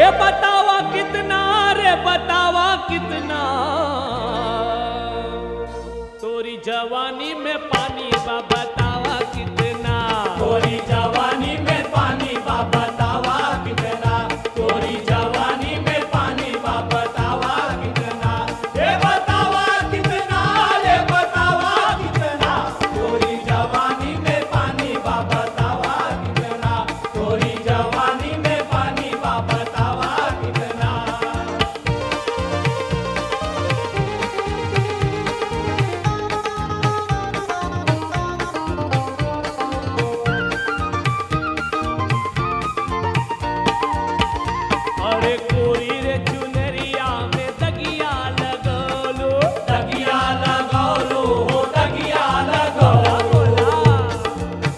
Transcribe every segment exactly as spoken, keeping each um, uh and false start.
ए बतावा कितना, रे बतावा कितना, तोरी जवानी में पानी बा, बतावा कितना। तोरी जवानी में पानी बा, बतावा कितना। तोरी जवानी में पानी बा, बतावा कितना। ए बतावा कितना, रे बतावा कितना। तोरी जवानी में पानी बा, बतावा कितना। तोरी जवानी में पानी बा, बतावा कितना। अरे कोरी रे चुनरिया में दगिया लगौलू, दगिया लगौलू हो, दगिया लगौलू।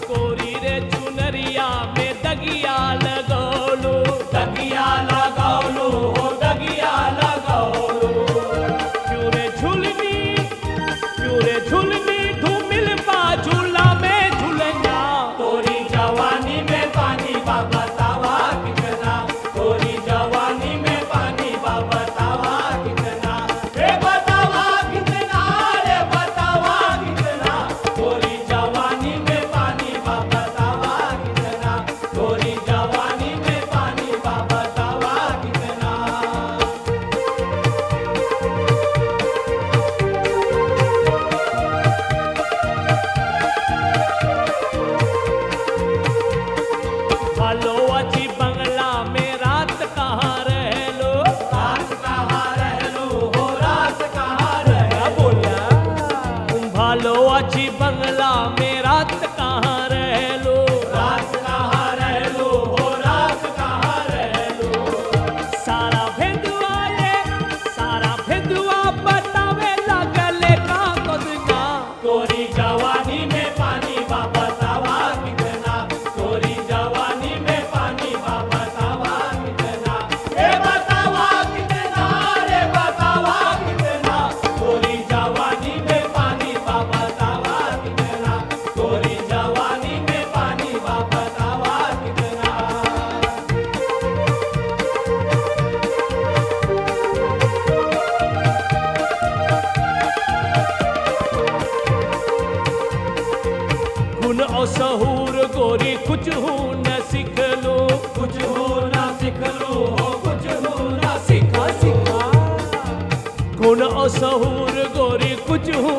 कोरी रे चुनरिया में दगिया लगौलू, दगिया लगौलू हो, दगिया लगौलू। क्यों रे झुलनी, क्यों रे झुलनी धूमिल बा झूला में झुलना। तोरी जवानी में पानी बा बतावा कितना, तोरी जवानी में पानी बा बतावा कितना, रे बतावा कितना, रे बतावा कितना। तोरी जवानी में पानी बा बतावा कितना, तोरी जवानी में पानी बा बतावा कितना। भालो आछी बंगला में रात कहाँ रहलो? रात कहाँ रहलो हो, रात कहाँ रहलो? बोला। भालो आछी बंगला में रात कहाँ रहलो? रात कहाँ रहलो हो, रात कहाँ रहलो? सारा भेदुआ ये, सारा भेदुआ बतावे लागले का कदका। तोरी जवानी में पानी बा बतावा कितना, तोरी जवानी में पानी बा बतावा कितना, ए बतावा कितना, रे बतावा कितना, तोरी जवानी में पानी बा बतावा कितना, तोरी जवानी में पानी बा बतावा कितना। गुन असहुर गोरी कुछहू न सिखलू, कुछहू न सिखलू हो, कुछहू न सिखलू। गुन असहुर गोरी कुछहू